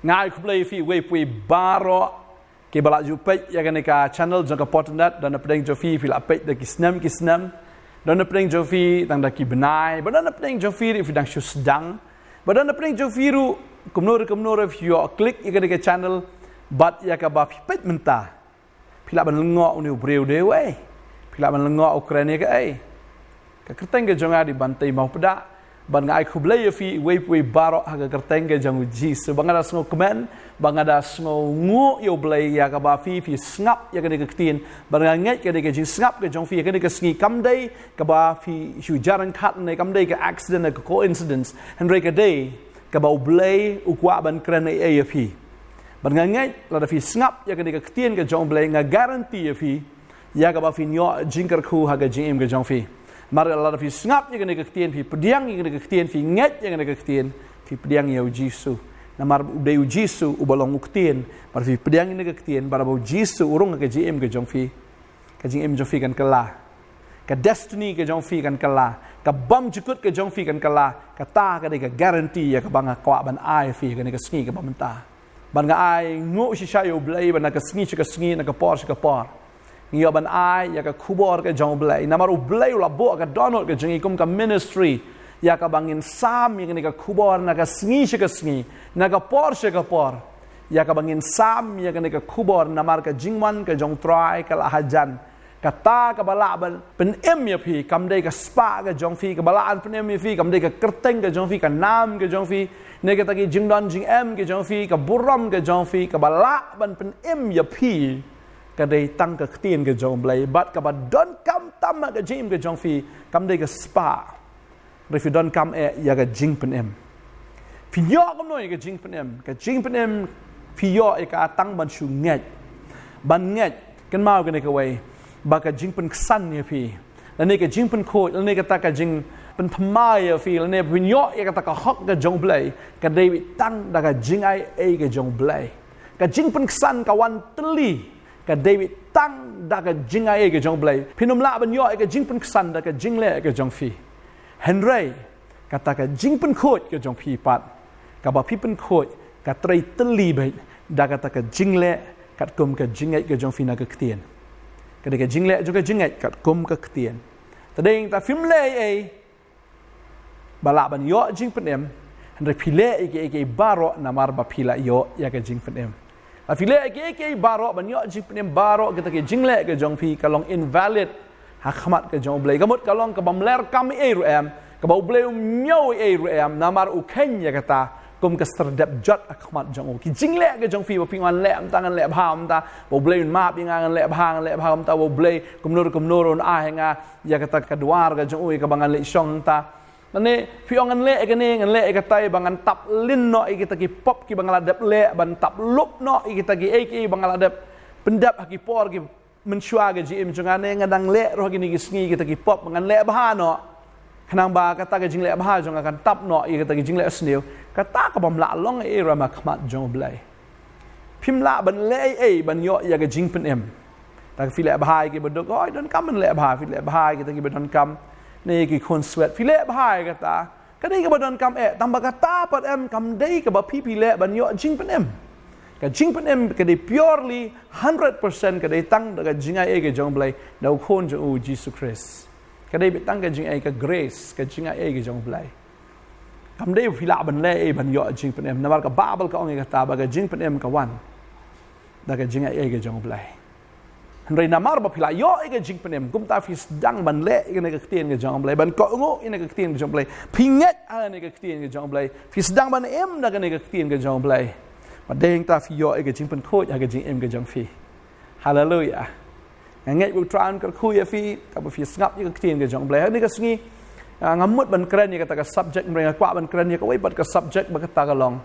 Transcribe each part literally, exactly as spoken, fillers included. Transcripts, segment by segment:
Nga ai khublei ïa phi uwei pa uwei baroh kiba la ju peit ïa kane ka channel jong ka Por Internet, don napdeng jong phi phi la peit da ki snem ki snem, don napdeng jong phi tang da ki bnai, ba don napdeng jong phi ruh phi dang shu sdang, ba don napdeng jong phi ruh kumno re kumno re phi ïoh click ïa kane ka channel, bad ïa kaba phi peit mynta phi lah ban lyngngoh une u briew dei uei, phi lah ban lyngngoh u kren ïa kaei. Ka kyrteng ka jong nga dei Bantei Mawpdang. Bad nga ai khublei ïa phi uwei pa uwei baroh ha ka kyrteng ka jong U Jisu. Ba nga da sngewkmen, ba nga da sngewnguh ïa U Blei ïa kaba phi phi sngap ïa kane ka ktien. Bad nga ngeit kane ka jingsngap ka jong phi ïa kane ka sngi kam dei kaba phi shu jar ryngkat ne kam dei ka accident ne ka coincidence. Hynrei ka dei kaba U Blei u kwah ban kren ei ei ïa phi. Bad nga ngeit lada phi sngap ïa kane ka ktien ka jong U Blei, nga guarantee ïa phi ïa kaba phin ïoh jingkyrkhu ha ka jingim ka jong phi. Namar lada phi sngap ïa kane ka ktien, phi pdiang ïa kane ka ktien, phi ngeit ïa kane ka ktien, phi pdiang ïa U Jisu. Namar u dei U Jisu uba long u ktien. Bad phi pdiang ïa kane ka ktien, bad ba U Jisu u rung ha ka jingim ka jong phi, ka jingim jong phi kan kylla. Ka destiny ka jong phi kan kylla. Ka bymjukut ka jong phi kan kylla. Kata ka dei ka guarantee ïa kaba nga kwah ban ai ïa phi ha kane ka sngi kaba mynta. Bad nga ai nguh shisha ïa U Blei ba na ka sngi sha ka sngi, na ka por sha ka por, ngi ïoh ban ai ïa ka khubor ka jong U Blei. Namar U Blei u la buh ka dohnud ka jong ngi kum ka ministry ïa kaba ngin sam ïa kane ka khubor na ka sngi sha ka sngi, na ka por sha ka por, ïa kaba ngin sam ïa kane ka khubor. Namar ka jingwan ka jong U Trai ka la hajan. Kata kaba lah ban pynim ïa phi kam dei ka spah ka jong phi kaba lah ban pynim ïa phi, kam dei ka kyrteng ka jong phi, ka nam ka jong phi, ne kata ki jingdon jingem ka jong phi, ka burom ka jong phi, kaba lah ban pynim ïa phi ka dei tang ka ktien ka jong U Blei. Bad kaba donkam tam ha ka jingim ka jong phi kam dei ka spah. Hynrei phi donkam eh ïa ka jingpynim. Phi ïoh kumno ïa ka jingpynim? Ka jingpynim phi ïoh ïa ka tang ban shu ngeit. Ban ngeit, kynmaw kane kawei, ba ka jingpynksan ïa phi, lane ka jingpynkhuid, lane kata ka jingpynthymmai ïa phi, lane phin ïoh ïa kata ka hok ka jong U Blei, ka dei beit tang da ka jingai ei ka jong U Blei. Ka jingpynksan ka wan tylli ka dei beit tang da ka jingai ei ka jong U Blei. Phin ym lah ban ïoh ïa ka jingpynksan da ka jingleh ka jong phi. Hynrei kata ka jingpynkhuid ka jong phi pat, kaba phi pynkhuid, ka trei tylli beit da kata ka jingleh katkum ka jingngeit ka jong phi na ka ktien. Ka dei ka jingleh jong ka jingngeit katkum ka ktien. Te dei ta phim leh ei ei ba lah ban ïoh jingpynim, hynrei phi leh ïa kiei kiei baroh namar ba phi la ïoh ïa ka jingpynim. Lada phi leh ïa kiei kiei baroh ban ïoh jingpynim baroh, kita ki jingleh ka jong phi ka long invalid ha khmat ka jong U Blei. Ka mut ka long kaba ym leh kam ei ruh em, kaba U Blei um ñiew ei ruh em, namar u kheiñ ïa kata kum ka sar dep jot ha khmat jong u. Ki jingleh ka jong phi ba phi ngan leh mynta, ngan leh bha mynta, ba U Blei un map ïa nga, ngan leh bha, ngan leh bha mynta, ba U Blei kumno kumno un ai ïa nga ïa kata ka duwar ka jong u ïa kaba ngan leit shong hangta. Lane phi ong ngan leh ïa kane, ngan leh ïa katai, ba ngan tap lyndet noh ïa kita ki pop kiba nga la dep leh, ban tap lup noh ïa kita kiei kiei ba nga la dep pyndep ha ki por ki mynshuwa ka jingim jong nga, ne ngan dang leh ruh ha kine ki sngi kita ki pop, ngan leh bha noh, khnang ba kata ka jingleh bha jong nga kan tap noh ïa kita ki jingleh sniew. Kata kaba ym lah long ei ruh em ha khmat jong U Blei. Phim lah ban leh ei ei ban ïoh ïa ka jingpynim. Ta ka phi leh bha ïa kiba duk, oi, donkam ban leh bha, phi leh bha ïa kita kiba donkam, ne ïa ki khun swet, phi leh bha ïa kata, ka dei kaba donkam eh, tang ba kata pat em kam dei kaba phi phi leh ban ïoh jingpynim. Ka jingpynim ka dei purely hundred percent ka dei tang da ka jingai ei ka jong U Blei, da u Khun jong u Jisu Khrist. Ka dei beit tang ka jingai, ka grace, ka jingai ei ka jong U Blei. Kam dei phi lah ban leh ei ban ïoh jingpynim, namar ka Baibl ka ong ïa kata ba ka jingpynim ka wan da ka jingai ei ka jong U Blei. Hynrei namar ba phi la ïoh ïa ka jingpynim, kumta phi sdang ban leh ïa kane ka ktien ka jong U Blei, ban kohnguh ïa kane ka ktien ka jong U Blei, phi ngeit ha kane ka ktien ka jong U Blei, phi sdang ban im da kane ka ktien ka jong U Blei. Bad dei hangta phi ïoh ïa ka jingpynkhuid ha ka jingim ka jong phi. Haleluya. Nga ngeit ba U Trai un kyrkhu ïa phi, katba phi sngap ïa ka ktien ka jong U Blei. Ha kane ka sngi, ah, ngam mut ban kren ïa kata ka subject, hynrei nga kwah ban kren ïa kawei pat ka subject ba kata ka long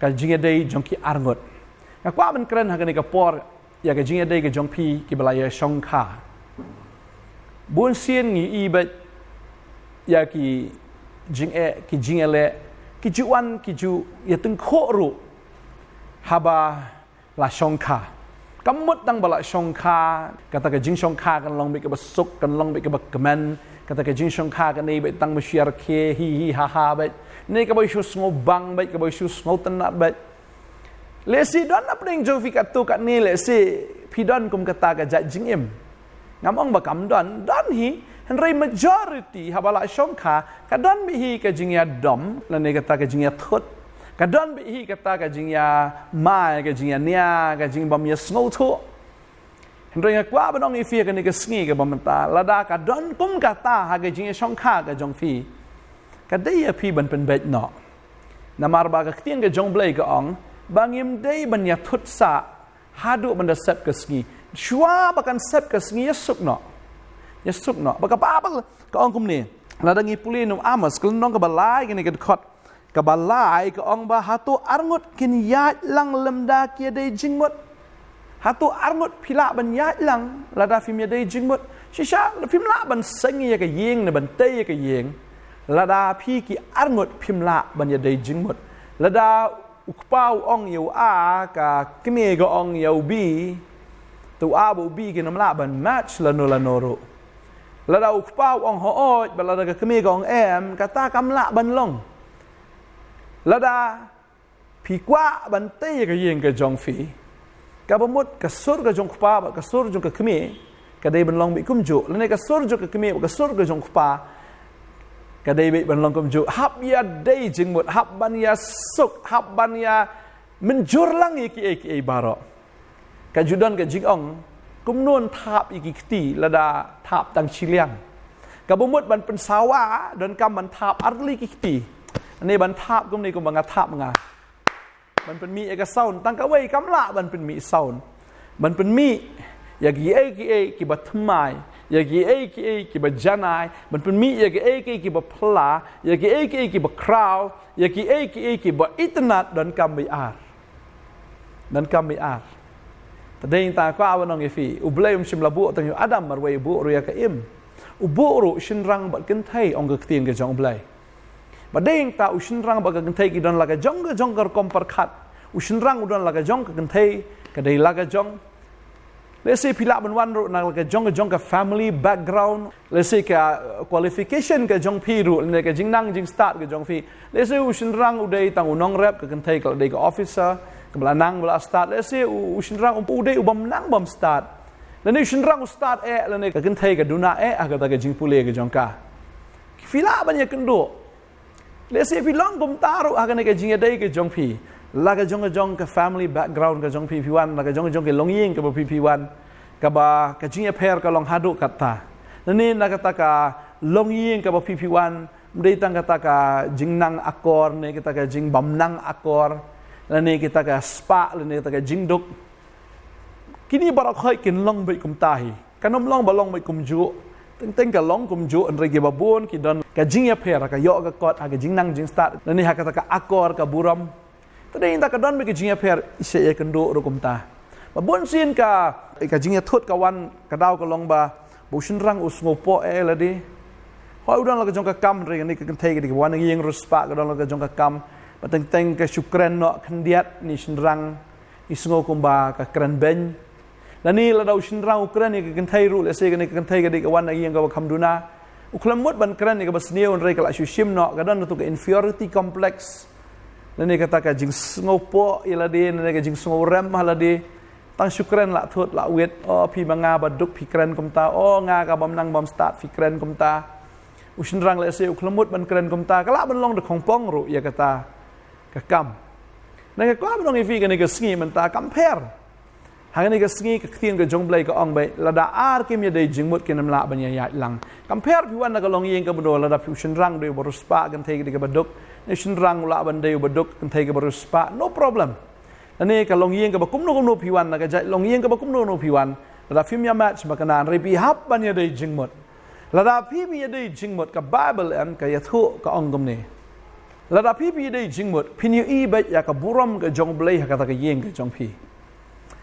ka jingïadei jong ki arngut. Nga kwah ban kren ha kane ka por ïa ka jingïadei ka jong phi kiba la ïashongkha. Bun sien ngi i beit ïa ki jingeh, ki jingïaleh, ki ju wan, ki ju ïatyngkhuh ruh haba la shongkha. Kam mut tang ba la shongkha, kata ka jingshongkha kan long beit kaba suk, kan long beit kaba kmen, kata ka jingshongkha kan dei beit tang ba shu ïarkhie hi hi ha ha beit, ne kaba shu sngewbang beit, kaba shu sngewtynnad beit. Lehse don hapdeng jong phi katto katne, lehse phi don kum kata ka jait jingim. Ngam ong ba kam don, don hi, hynrei majority haba la shongkha, ka don beit hi ka jingïadom, lane kata ka jingïathut. Ka don beit hi kata ka jingïamai, ka jingïania, ka jingbym ïasngewthuh. Hynrei nga kwah ban ong ïa phi ha kane ka sngi kaba mynta, lada ka don kum kata ha ka jingïashongkha ka jong phi, ka dei ïa phi ban pynbeit noh. Namar ba ka ktien ka jong U Blei ka ong ba ngim dei ban ïathut sah haduh ban da sep ka sngi. Shuwa ba kan sep ka sngi, ïasuk noh. Ïasuk noh. Ba ka Baibl ka ong kumne. Lada ngi pule na u Amos, ka lynnong kaba lai, kane ka dkhot kaba lai, ka ong ba hato arngut kin ïaid lang lymda ki ïadei jingmut? Hato arngut phi lah ban ïaid lang lada phim ïadei jingmut? Shisha, phim lah ban seng ïa ka ïing ne ban tei ïa ka ïing lada phi ki arngut phim lah ban ïadei jingmut. Lada u kpa u ong ïa u A, ka kmie ka ong ïa u B, te u A bad u B kim lah ban match lano lano ruh. Lada u kpa u ong hooid, bad lada ka kmie ka ong em, kata kam lah ban long. Lada phi kwah ban tei ïa ka ïing ka jong phi, kaba mut ka sur ka jong u kpa bad ka sur jong ka kmie ka dei ban long beit kumjuh, lane ka sur jong ka kmie bad ka sur ka jong u kpa ka dei beit ban long kumjuh. Hap ïadei jingmut, hap ban ïasuk, hap ban ïamynjur lang ïa kiei kiei baroh. Ka ju don ka jingong, kumno yn thap ïa ki kti lada thap tang shiliang? Kaba mut ban pynsawa, donkam ban thap artylli ki kti. Lane ban thap kumne kumba nga thap nga. Ban pynmih ïa ka sound, tang kawei kam lah ban pynmih sound. Ban pynmih ïa kiei kiei kiba thymmai, ïa kiei kiei kiba janai, ban pynmih ïa kiei kiei kiba phylla, ïa kiei kiei kiba khraw, ïa kiei kiei kiba itynnad, donkam beit ar. Donkam beit ar. Te dei tang kwah ban ong ïa phi, U Blei um shym la buh tang ïa u Adam marwei, u buh ruh ïa ka Im. U buh ruh shynrang bad kynthei, ong ka ktien ka jong U Blei. Ba dei tang u shynrang bad ka kynthei ki don la ka jong ka jong ka rukom pyrkhat. U shynrang u don la ka jong, ka kynthei ka dei la ka jong. Lehse phi lah ban wan ruh na la ka jong ka jong ka family background. Lehse ka, uh, qualification ka jong phi ruh, lane ka jingnang jingstad ka jong phi. Lehse u shynrang u dei tang u nongrep, ka kynthei ka la dei ka officer, kaba la nang ba la stad. Lehse u, u shynrang u, u dei u bym nang bym stad. Lane u shynrang u stad eh, lane ka kynthei ka duna eh, ha kata ka jingpule ka jong ka. Phi lah ban ïakynduh. Lehse phi long kumta ruh ha kane ka jingïadei ka jong phi. La ka jong ka jong ka family background ka jong phi phi wan, la ka jong ka jong ka longïing kaba phi phi wan, kaba ka jingïapher ka long haduh katta. Lane na kata ka longïing kaba phi phi wan, ym dei tang kata ka jingnang akor, ne kata ka jingbym nang akor, lane kata ka spah, lane kata ka jingduk. Kine baroh khoit kin long beit kumta hi. Kan ym long ba long beit kumjuh. Teng teng ka long kumjuh, hynrei kiba bun ki don ka jingïapher, ka ïoh ka kot, ha ka jingnang jingstad, lane ha kata ka akor ka burom. Te dei tang ka don beit ka jingïapher, i sa ïakynduh ruh kumta. Ba bun sien ka, ka jingïathut ka wan, ka daw ka long ba, ba u shynrang u sngewpoh eh lade. Hooid u don la ka jong ka kam, hynrei kane ka kynthei ka dei kaba wan ïing riewspah, ka don la ka jong ka kam. Ba teng teng ka shu kren noh khyndiat, ne shynrang i sngew kumba ka kren beiñ. Lane lada u shynrang u kren ïa ka kynthei ruh, lehse kane ka kynthei ka dei ka wan na ïing kaba kham duna, u khlem mut ban kren ïa kaba sniew, hynrei ka la shu shim noh, ka don tu ka inferiority complex. Lane kata ka jingsngewpoh ïa lade, lane ka jingsngewrem ha lade. Tang shu kren la thut la wit, o phi ma nga ba duk phi kren kumta, o nga ka bym nang bym stad phi kren kumta. U shynrang lehse u khlem mut ban kren kumta, ka lah ban long da khongpong ruh ïa kata ka kam. Nang ka kwah ban ong ïa phi kane ka sngi mynta kam pher. Ha kane ka sngi ka ktien ka jong U Blei ka ong beit, lada ar kim ïadei jingmut kin ym lah ban ïaid lang. Kam pher phi wan na ka longïing kaba nor, lada phi u shynrang u dei uba riewspah, kynthei ka dei kaba duk. Ne u shynrang u lah ban dei uba duk, kynthei kaba riewspah, no problem. Lane ka longïing kaba kumno kumno phi wan, na ka jait longïing kaba kumno kumno phi wan, lada phim ïa match makna, hynrei phi hap ban ïadei jingmut. Lada phim ïadei jingmut, ka Baibl em ka ïathuh ka ong kumne. Lada phim ïadei jingmut, phin ïohi beit ïa ka burom ka jong U Blei ha kata ka ïing ka jong phi.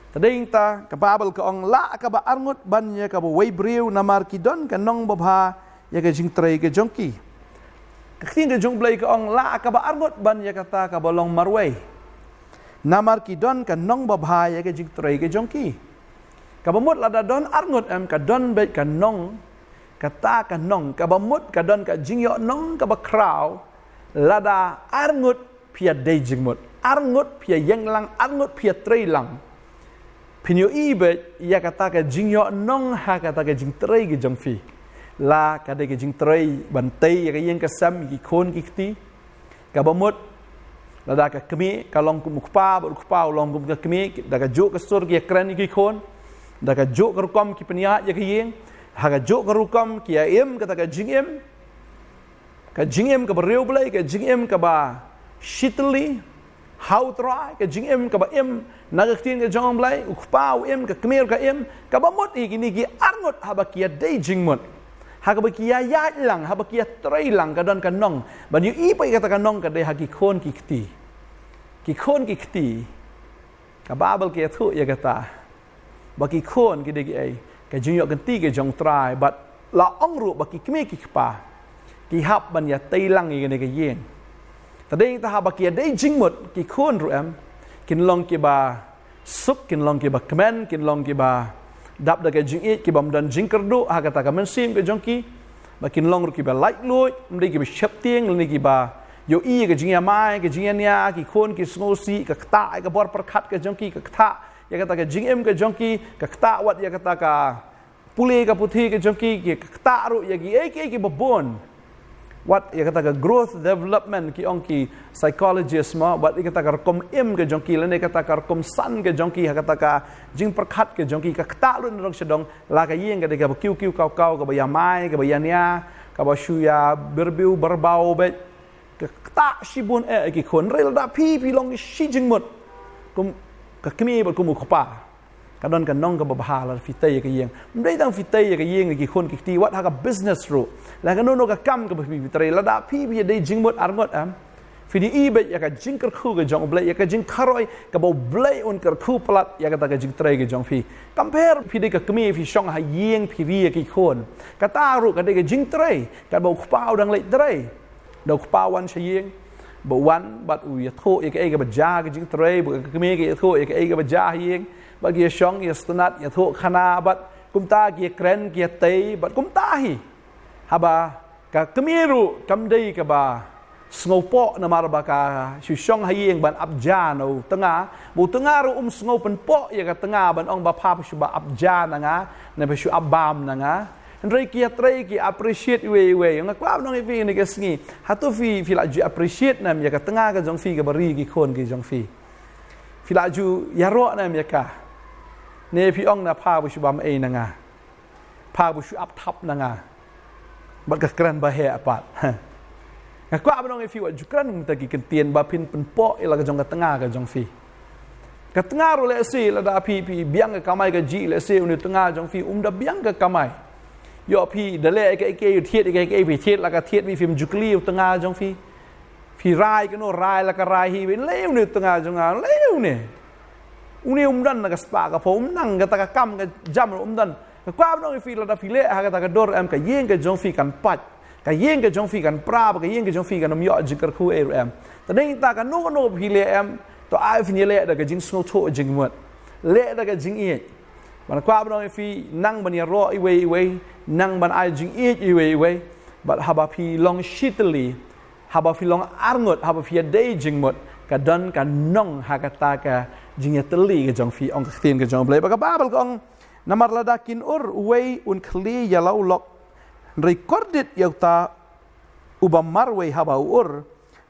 Te dei tang ka Baibl ka ong, lah kaba arngut ban ïa kaba wei briew, namar ki don ka nong babha ïa ka jingtrei ka jong ki. Ka ktien ka jong U Blei ka ong, lah kaba arngut ban ïa kata kaba long marwei, namar ki don ka nong babha ïa ka jingtrei ka jong ki. Kaba mut lada don arngut em, ka don beit ka nong, kata ka nong, kaba mut ka don ka jingïohnong kaba khraw, lada arngut phi ïadei jingmut. arngut phi ïeng lang, arngut phi trei lang, phin ïohi beit ïa kata ka jingïoh nong ha kata ka jingtrei ka jong phi. La ka dei ka jingtrei ban tei ïa ka ïing ka sem, ïa ki khun ki kti. Kaba mut, lada ka kmie ka long kum u kpa, bad u kpa u long kum ka kmie, da ka juh ka sur ki kren ïa ki khun, da ka juh ka rukom ki pynïaid ïa ka ïing, ha ka juh ka rukom ki ïa im kata ka jingim, ka jingim kaba riewblei, ka jingim kaba shitylli ha U Trai, ka jingim kaba im na ka ktien ka jong U Blei, u kpa u im, ka kmie ka im, kaba mut ïa kine ki arngut haba ki ïa dei jingmut, ha kaba ki ïa ïaid lang, haba ki ïa trei lang, ka don ka nong. Ban ïohi pat ïa kata ka nong ka dei ha ki khun ki kti. Ki khun ki kti, ka Baibl ka ïathuh ïa kata ba ki khun ki dei kiei? Ka jingïoh kynti ka jong U Trai. Bad la ong ruh ba ki kmie ki kpa ki hap ban ïa tei lang ïa kane ka ïing. Te dei ta haba ki ïa dei jingmut, ki khun ruh em, kin long kiba suk, kin long kiba kmen, kin long kiba dap da ka jingïeit, kibym don jingkyrduh ha kata ka mynsiem ka jong ki. Ba kin long ruh kiba laitluid, ym dei kiba sheptieng, lane kiba ïohi ïa ka jingïamai, ka jingïania, ki khun ki sngewsih, ka ktah ïa ka bor pyrkhat ka jong ki, ka ktah ïa kata ka jingim ka jong ki, ka ktah wat ïa kata ka pule ka puthi ka jong ki, ka ktah ruh ïa kiei kiei kiba bun. Wat ïa kata ka growth development ki ong ki psychologist mo, wat ïa kata ka rukom im ka jong ki, lane kata ka rukom san ka jong ki, ha kata ka jingpyrkhat ka jong ki, ka ktah ruh nadong shadong. La ka ïing ka dei kaba kiew kiew kaw kaw, kaba ïamai, kaba ïania, kaba shu ïa byrbew byrbaw beit, ka ktah shibun eh ïa ki khun. Hynrei lada phi, phi long shi jingmut kum ka kmie bad kum u kpa, ka don ka nong kaba bha lada phi tei ïa ka ïing. Ym dei tang phi tei ïa ka ïing, ïa ki khun ki kti, wat ha ka business ruh, la kano kano ka kam kaba phi, phi trei, lada phi, phi ïa dei jingmut arngut em, phin ïohi beit ïa ka jingkyrkhu ka jong U Blei, ïa ka jingkharoi kaba U Blei un kyrkhu palat ïa kata ka jingtrei ka jong phi. Compare, phi dei ka kmie, phi shong ha ïing, phi ri ïa ki khun. Kata ruh ka dei ka jingtrei kaba u kpa u dang leit trei. Da u kpa u wan sha ïing, ba u wan bad u ïathuh ïa kaei kaba jia ha ka jingtrei, ba ka kmie ka ïathuh ïa kaei kaba jia ha ïing, bad ki ïa shong, ïa sngewtynnat, ïathuh khana, bad kumta ki ïa kren, ki ïa tei, bad kumta hi. Haba ka kmie ruh kam dei kaba sngewpoh namar ba ka shu shong ha ïing ban ap ja na u tnga, ba u tnga ruh um sngew pynpoh ïa ka tnga ban ong ba pha, pha shu ba ap ja na nga, ne pha shu ap bam na nga. Hynrei ki ïa trei, ki appreciate iwei iwei. Nga kwah ban ong ïa phi kane ka sngi, hato phi, phi la ju appreciate ne em ïa ka tnga ka jong phi kaba ri ïa ki khun ki jong phi? Phi la ju ïaroh ne em ïa ka? Ne phi ong na pha, pha shu bam ei na nga, pha, pha shu ap thap na nga, bad ka kren ba heh pat. Nga kwah ban ong ïa phi, wat ju kren kumta ki kyntien ba phin pynpoh ïa la ka jong ka tnga ka jong phi. Ka tnga ruh lehse, lada phi, phi biang ka kamai kajih, lehse une u tnga jong phi um da biang ka kamai. Ïoh phi da leh ïa kaei kaei, thied ïa kaei kaei, phi thied la ka thied phi, phim ju kylli u tnga jong phi. Phi rai kano, rai la ka rai hi, lei une u tnga jong nga, lei une. Une um don na ka spah ka phew, um nang kata ka kam ka jam ruh um don. Nga kwah ban ong ïa phi, lada phi leh ha kata ka dur em, ka ïing ka jong phi kan pait, ka ïing ka jong phi kan pra, ka ïing ka jong phi kan ym ïoh jingkyrkhu ei ruh em. Te dei ta kano kano phi leh em, to ai phin ïa leh da ka jingsngewthuh jingmut, leh da ka jingïeit. Bad nga kwah ban ong ïa phi, nang ban ïaroh iwei iwei, nang ban ai jingïeit iwei iwei. Bad haba phi long shitylli, haba phi long arngut, haba phi ïa dei jingmut, ka don ka nong ha kata ka jingïatylli ka jong phi, ong ka ktien ka jong U Blei. Bad ka Baibl ka ong, namar lada kin ur, uwei un khlieh ïa la u lok, hynrei kordit ïa uta uba marwei haba u ur,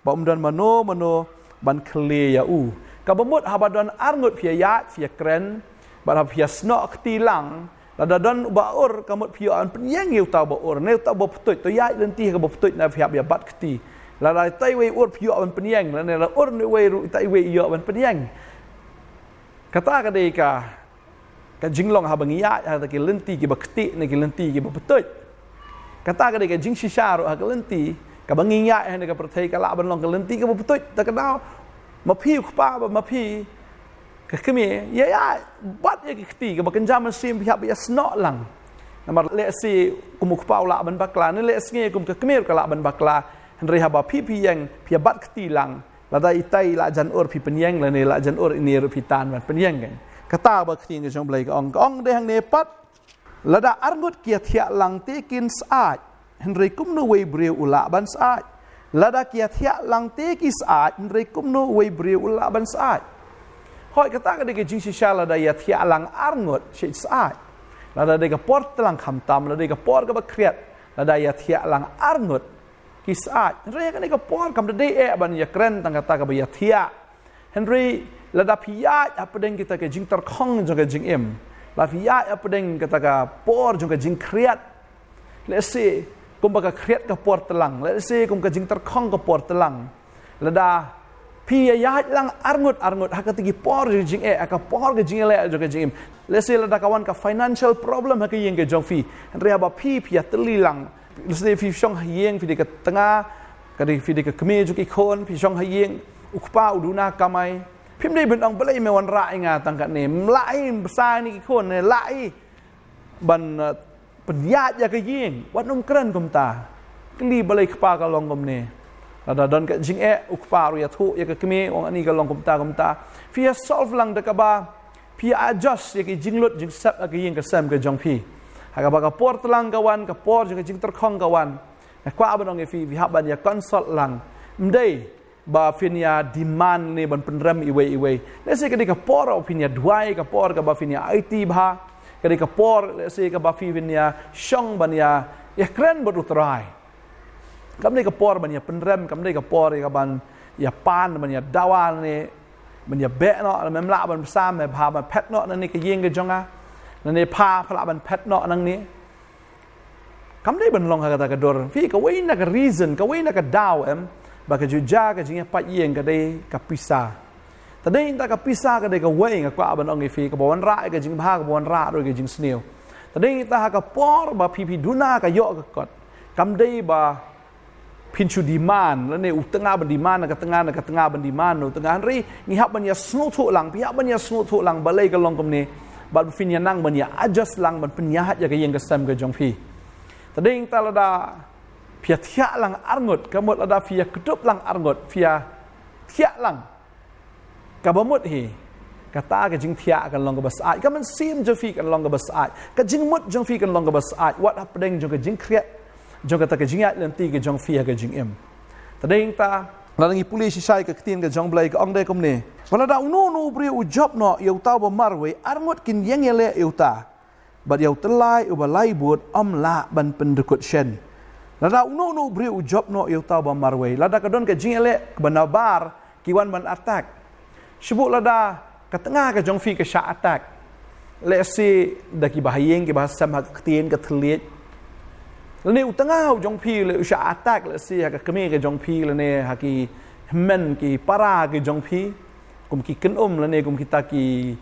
ba um don mano mano ban khlieh ïa u. Kaba mut haba don arngut phi ïa ïaid, phi ïa kren, bad haba phi ïa snoh kti lang, lada don uba ur, ka mut phi ïoh ban pynïeng ïa uta uba ur, ne uta uba pyntuid, to ïaid lynti ha kaba pyntuid, ne phi hap ïa bat kti. Lada uta uwei u ur, phi ïoh ban pynïeng, lane lada ur uwei ruh, uta uwei ïoh ban pynïeng. Kata ka dei ka ka jinglong haba ngi ïaid ha kata ki lynti kiba ktieh ne ki lynti kiba pyntuid. Kata ka dei ka jingshisha ruh ha ka lynti kaba ngi ïaid ha kane ka pyrthei, ka lah ban long ka lynti kaba pyntuid. Ta ka daw, ma phi u kpa bad ma phi ka kmie, ïa ïaid bat ïa ki kti kaba kynja mynsiem, phi hap ïa snoh lang. Namar lehse kum u kpa u lah ban bakla, ne lehse kum ka kmie ka lah ban bakla. Hynrei haba phi, phi ïeng, phi ïa bat kti lang, lada itai i la jan ur phi pynïeng, lane i la jan ur ine ruh phi tan ban pynïeng, kan. Kata ba ka ktien ka jong U Blei ka ong, ka ong dei hangne pat, lada arngut ki ïa thiah lang te kin syaid, hynrei kumno uwei u briew u lah ban syaid? Lada ki ïathiah lang te ki syaid, hynrei kumno uwei u briew u lah ban syaid? Hooid, kata ka dei ka jingshisha lada ïathiah lang arngut, syaid syaid. Lada dei ka por tlang khamtam, lada dei ka por kaba khriat, lada ïathiah lang arngut, ki syaid. Hynrei kane ka por kam da dei eh ban ïakren tang kata kaba ïathiah. Hynrei lada phi ïaid hapdeng kita ka jingtyrkhong jong ka jingim, lada phi ïaid hapdeng kata ka por jong ka jingkhriat, lehse kumba ka khriat ka por tlang, lehse kum ka jingtyrkhong ka por tlang, lada phi ïaid lang arngut arngut ha kata ki por jong ka jingeh, ha ka por ka jingeh jong ka jingim, lehse lada ka wan ka financial problem ha ka ïing ka jong phi, hynrei haba phi phi ïatylli lang, lehse phi shong ha ïing, phi dei ka tnga, ka dei phi dei ka kmie jong ki khun, phi shong ha ïing, u kpa u duna kamai, phim dei ban ong balei me wanrah ïa nga tang katne, mlai bsa ni ki khun ne lai ban uh, pynïaid ïa ka ïing, wat nym kren kumta. Kylli balei kpa ka long kumne. Lada don ka jingeh, u kpa ruh ïathuh ïa ka kmie, ong ani ka long kumta kumta. Phi ïa solve lang da kaba phi ïa adjust ïa ki jinglut jingsep ha ka ïing ka sem ka jong phi. Ha kaba ka por tlang ka wan, ka por jong ka jingtyrkhong ka wan, nga kwah ban ong ïa phi, phi hap ban ïa consult lang. Ym dei ba phin ïa demand ne ban pynrem iwei iwei. Lehse ka dei ka por ba phin ïa duwai, ka por kaba phin ïa aiti bha, ka dei ka por lehse kaba phi phin ïa shong ban ïa, ïa kren bad u Trai. Kam dei ka por ban ïa pynrem, kam dei ka por ïa ka ban ïa pan, ban ïa dawa ne ban ïa beh noh, lada mem lah ban bsa, me bha ban phet noh nangne ka ïing ka jong nga, nangne pha pha lah ban phet noh nangne. Kam dei ban long ha kata ka dur. Phi, kawei na ka reason, kawei na ka daw em, ba ka juh ja ka jingïapait ïing ka dei ka pisa. Ta dei ta ka pisa ka dei kawei nga kwah ban ong ïa phi, kaba wanrah ïa ka jingbha, kaba wanrah ruh ïa ka jingsniew. Ta dei ta ha ka por ba phi phi duna ka ïoh ka kot, kam dei ba phin shu demand, lane u tnga ban demand na ka tnga, na ka tnga ban demand na u tnga. Hynrei ngi hap ban ïa sngewthuh lang, phi hap ban ïa sngewthuh lang balei ka long kumne, bad phin ïa nang ban ïa adjust lang, ban pynïaid ïa ka ïing ka sem ka jong phi. Ta dei ta lada phi ïa thiah lang arngut, ka mut lada phi ïa kdup lang arngut, phi ïa thiah lang, kaba mut hi, kata ka jingthiah kan long kaba syaid, ka mynsiem jong phi kan long kaba syaid, ka jingmut jong phi kan long kaba syaid, wat hapdeng jong ka jingkhriat jong kata ka jingïaid lynti ka jong phi ha ka jingim. Ta dei ta, lada ngi pule shisha ïa ka ktien ka jong Blei ka ong dei kumne. Ba lada uno uno u briew u jop noh ïa uta uba marwei, arngut kin ïeng ïaleh ïa uta. Bad ïa u tyllai uba laibud ym lah ban pyndykut shen. Lada uno uno u briew u jop noh ïa uta uba marwei, lada ka don ka jingïaleh kaba nabar ki wan ban attack. Shibun lada ka tnga ka jong phi ka shah attack, lehse da kiba ha ïing, kiba ha sem, ha ka ktien ka thylliej. Lane u tnga u jong phi leh u shah attack, lehse ha ka kmie ka jong phi, lane ha ki hynmen ki para ki jong phi, kum ki kynum lane kum kita ki,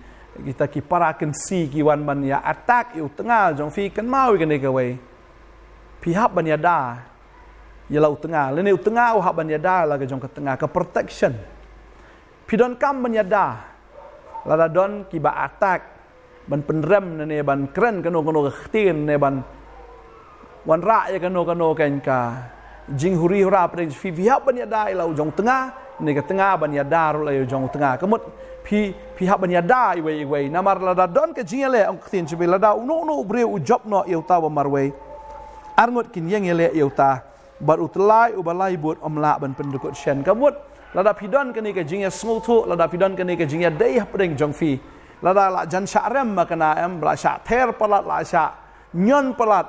kita ki para kynsi ki wan ban ïa attack ïa u tnga jong phi, kynmaw ïa kane kawei. Phi hap ban ïada ïa la u tnga, lane u tnga u hap ban ïada ïa la ka jong ka tnga, ka protection. Phi donkam ban ïada lada don kiba attack, ban pynrem ne, ne ban kren kano kano ka ktien, ne ban wanrah ïa kano kano ka, ka jinghuri hura pdeng. Phi, phi hap ban ïada ïa la u jong tnga, ne ka tnga ban ïada ruh la u jong tnga. Ka mut phi, phi hap ban ïada iwei iwei. Namar lada don ka jingïaleh, ong ka ktien, shibun lada uno uno u briew u jop noh ïa uta uba marwei, arngut kin ïeng ïaleh ïa uta. Bad u tyllai uba laibud ym lah ban pyndykut shen. Ka mut lada phi don kane ka jingïasngewthuh, lada phi don kane ka jingïadei hapdeng jong phi, lada la jan shah rem ma kane em, la shah ther palat, la shah ñion palat,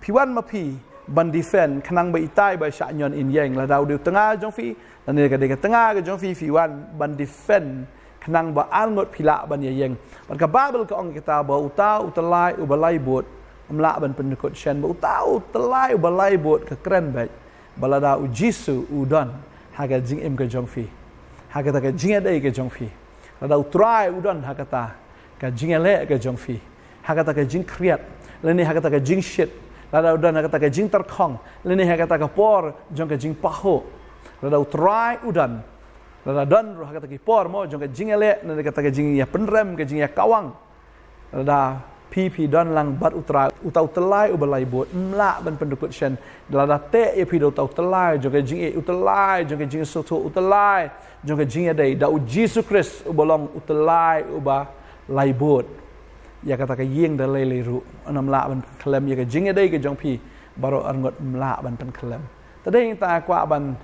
phi wan ma phi ban defend khnang ba itai ba shah ñion in ïeng. Lada u dei u tnga jong phi, lane ka dei ka tnga ka jong phi, phi wan ban defend khnang ba arngut phi lah ban ïaïeng. Bad ka Baibl ka ong kita ba uta u tyllai uba laibud ym lah ban pyndykut shen. Ba uta u tyllai uba laibud ka kren beit ba lada U Jisu u don ha ka jingim ka jong phi, ha kata ka jingïadei ka jong phi, lada U Trai u don ha kata ka jingïaleh ka jong phi, ha kata ka jingkhriat, lane ha kata ka jingshit, lada u don ha kata ka jingtyrkhong, lane ha kata ka por jong ka jingpahuh, lada U Trai u don, lada don ruh ha kata ki por mo jong ka jingïaleh, lane kata ka jingïapynrem, ka jingïakawang, lada phi, phi don lang bad U Trai, uta u tyllai uba laibud ym lah ban pyndykut shen. Lada teh ïa phi da uta u tyllai jong ka jingïeit, u tyllai jong ka jingsngewthuh, u tyllai jong ka jingïadei, da U Jisu Khrist uba long u tyllai uba laibud, ïa kata ka ïing da lei lei ruh yn ym lah ban pynkhyllem, ïa ka jingïadei ka jong phi baroh arngut ym lah ban pynkhyllem. Ta dei ta kwah ban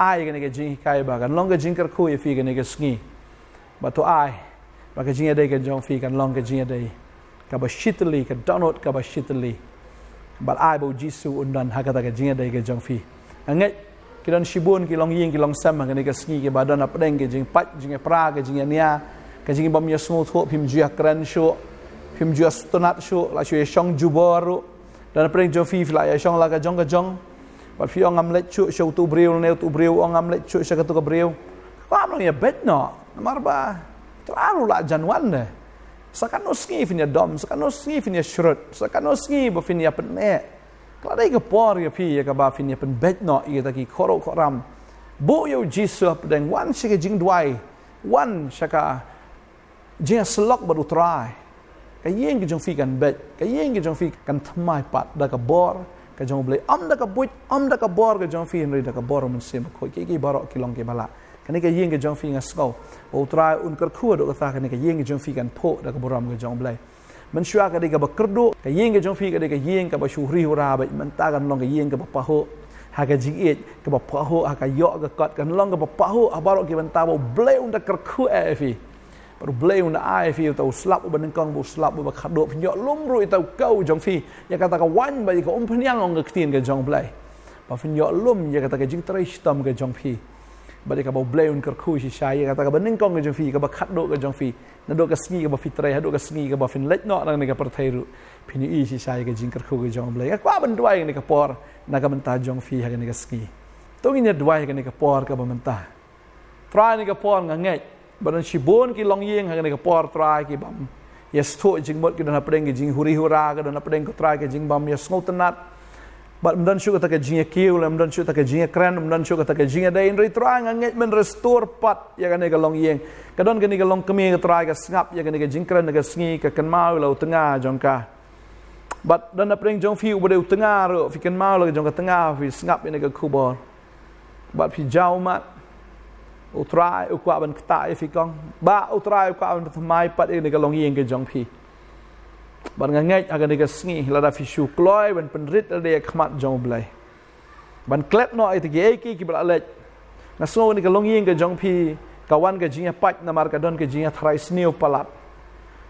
ai kane ka jinghikai ba kan long ka jingkyrkhu ïa phi kane ka sngi. Bad to ai ba ka jingïadei ka jong phi kan long ka jingïadei kaba shitylli, ka dohnud kaba shitylli. Bad ai ba U Jisu un don ha kata ka jingïadei ka jong phi. Nga ngeit ki don shibun ki longïing ki longsem ha kane ka sngi kiba don hapdeng ka jingpait, jingïapra, ka jingïania, ka jingbym ïasngewthuh, phim ju ïakren shuh, phim ju ïasngewtynnat shuh, la shu ïashong jubor ruh. Don hapdeng jong phi, phi la ïashong la ka jong ka jong. Bad phi ong ngam leit shuh sha utu u briew lane utu u briew ong ngam leit shuh sha katu ka briew. Ka kwah ban ïabeit noh. Namar ba Trai ruh la jan wan de. Sa katno sngi phin ïadom, sa katno sngi phin ïashrut, sa katno sngi ba phin ïapyneh. Ka la dei ka por ïa phi ïa kaba phin ïapynbeit noh ïa kita ki khoro khoram. Buh ïa U Jisu hapdeng, wan sha ka jingduwai, wan sha ka jingïasyllok bad U Trai. Ka ïing ka jong phi kan beit, ka ïing ka jong phi kan thymmai pat da ka bor ka jong U Blei. Ym da ka buit, ym da ka bor ka jong phi, hynrei da ka bor U Mynsiem Bakhuid. Ki, ki baroh ki long kiba lah. Kane ka ïing ka jong phi nga sngew ba U Trai un kyrkhu haduh katta, kane ka ïing ka jong phi kan phuh da ka burom ka jong U Blei. Mynshuwa ka dei kaba kyrduh, ka ïing ka jong phi ka dei ka ïing kaba shu huri hura beit, mynta kan long ka ïing kaba pahuh ha ka jingïeit, kaba pahuh ha ka ïoh ka kot, kan long kaba pahuh ha baroh ki bynta ba U Blei un da kyrkhu ïa phi. Bad U Blei un da ai ïa phi uta u slap uba nyngkong, uba u slap uba khadduh, phin ïoh lum ruh ïa uta u kaw jong phi, ïa kata ka waiñ bad ïa ka umphniang, ong ka ktien ka jong U Blei. Ba phin ïoh lum ïa kata ka jingtrei shitom ka jong phi. Bad ïa kaba U Blei un kyrkhu shisha ïa kata kaba nyngkong ka jong phi, kaba khadduh ka jong phi. Naduh ka sngi kaba phi trei haduh ka sngi kaba phin leit noh na kane ka pyrthei ruh, phin ïohi shisha ïa ka jingkyrkhu ka jong U Blei. Nga kwah ban duwai kane ka por na ka bynta jong phi ha kane ka sngi. To ngin ïa duwai kane ka por kaba mynta. Trai, kane ka por nga ngeit ba don shibun ki longïing ha kane ka por, Trai, ki bym ïa sngewthuh jingmut, ki don hapdeng ki jinghuri hura, ki don hapdeng, ko Trai, ki jingbym ïa sngewtynnat. Bad ym don shuh kata ka jingïakiew, lem ym don shuh kata ka jingïakren, ym don shuh kata ka jingïadei. Hynrei Trai, nga ngeit men restore pat ïa kane ka longïing. Ka don kane ka longkmie, ko Trai, ka sngap ïa kane ka jingkren ha ka sngi, ka kynmaw ïa la u tnga jong ka. Bad don hapdeng jong phi uba dei u tnga ruh, phi kynmaw la ka jong ka tnga, phi sngap ïa kane ka khubor. Bad phi jaw ummat. U Trai u kwah ban ktah ïa phi kong. Bah, u Trai u kwah ban thymmai pat ïa kane ka longïing ka jong phi. Bad nga ngeit ha kane ka sngi lada phi shu kloi ban pynrit lade ïa ka khmat jong U Blei, ban klet noh ïa kita kiei kiei kiba la leit, nga sngew kane ka longïing ka jong phi ka wan ka jingïapait namar ka don ka jingïatharai sniew palat.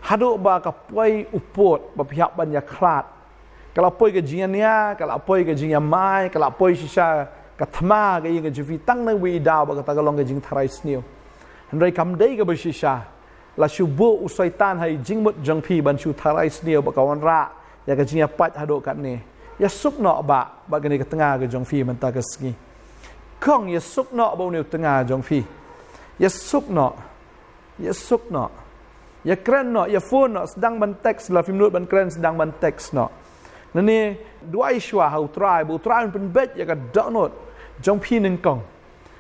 Haduh ba ka poi u pud ba phi hap ban ïakhlad. Ka la poi ka jingïania, ka la poi ka jingïamai, ka la poi shisha ka thma ka ïing ka jong phi, tang na kawei ka daw ba kata ka long ka jingtharai sniew. Hynrei kam dei kaba shisha. La shu buh u Soitan ha i jingmut jong phi ban shu tharai sniew bad ka wanrah ïa ka jingïapait haduh katne. Ïasuk noh bah bad kane ka tnga ka jong phi mynta ka sngi. Kong, ïasuk noh bad une u tnga jong phi. Ïasuk noh. Ïasuk noh. Ïakren noh, ïa phone noh, sdang ban text, la phim nud ban kren, sdang ban text noh. Nangne duwai shuwa ha U Trai ba U Trai un pynbeit ïa ka dohnud jong phi nyngkong.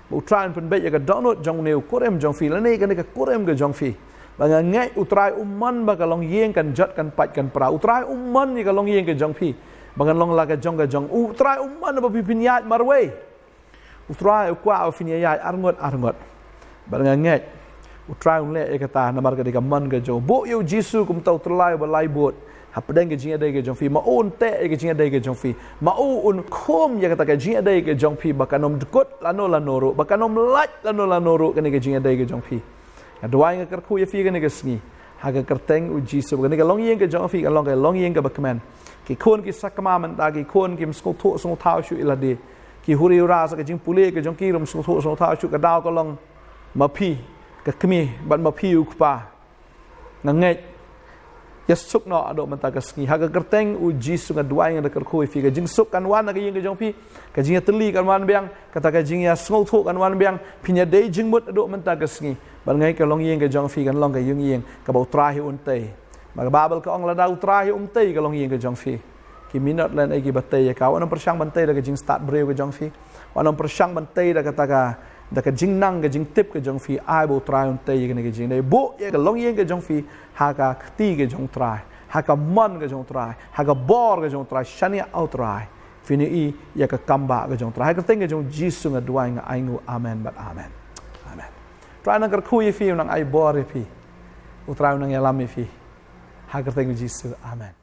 Ba U Trai un pynbeit ïa ka dohnud jong une u kurim jong phi lane kane ka kurim ka jong phi. Ba nga ngeit U Trai u mon ba ka longïing kan jot, kan pait, kan pra. U Trai u mon ïa ka longïing ka jong phi ba kan long la ka jong ka jong. U Trai u mon ba phi pynïaid marwei. U Trai u kwah ba phin ïaid arngut arngut. Bad nga ngeit U Trai un leh ïa kata namar ka dei ka mon ka jong u. Buh ïa U Jisu kum uta u tyllai uba lai bud hapdeng ka jingïadei ka jong phi. Ma u un teh ïa ka jingïadei ka jong phi. Ma u un khum ïa kata ka jingïadei ka jong phi ba kan ym dkut lano lano ruh, ba kan ym lait lano lano ruh kane ka jingïadei ka jong phi. Nga duwai, nga kyrkhu ïa phi kane ka sngi ha ka kyrteng U Jisu. Kane ka longïing ka jong phi kan long ka longïing kaba kmen. Ki khun ki sakma mynta, ki khun kim sngewthuh sngewthaw shuh ïa lade. Ki huri hura sa ka jingpule ka jong ki ruh ym sngewthuh sngewthaw shuh, ka daw ka long ma phi ka kmie bad ma phi u kpa. Nga ngeit. Ïasuk noh haduh mynta ka sngi ha ka kyrteng U Jisu. Nga duwai, nga da kyrkhu ïa phi, ka jingsuk kan wan ha ka ïing ka jong phi. Ka jingïatylli kan wan biang. Kata ka jingïasngewthuh kan wan biang. Phin ïadei jingmut haduh mynta ka sngi. Bad nga ngeit ka longïing ka jong phi kan long ka ïing kaba U Trai hi un tei. Ba ka Baibl ka ong lada U Trai hi um tei ka longïing ka jong phi, ki minot lane kiba tei ïa ka. Wat nym pyrshang ban tei da ka jingstad briew ka jong phi. Wat nym pyrshang ban tei da kata ka, da ka jingnang ka jingtip ka jong phi. Ai ba U Trai un tei ïa kane ka jingïadei. Buh ïa ka longïing ka jong phi ha ka kti ka jong U Trai, ha ka mon ka jong U Trai, ha ka bor ka jong U Trai. Shaniah, ah U Trai, phin ïohi ïa ka kam bah ka jong U Trai. Ha ka kyrteng ka jong U Jisu nga duwai, nga ainguh. Amen bad amen. Amen. U Trai un nang kyrkhu ïa phi, un nang ai bor ïa phi. U Trai un nang ïalam ïa phi. Ha ka kyrteng U Jisu. Amen.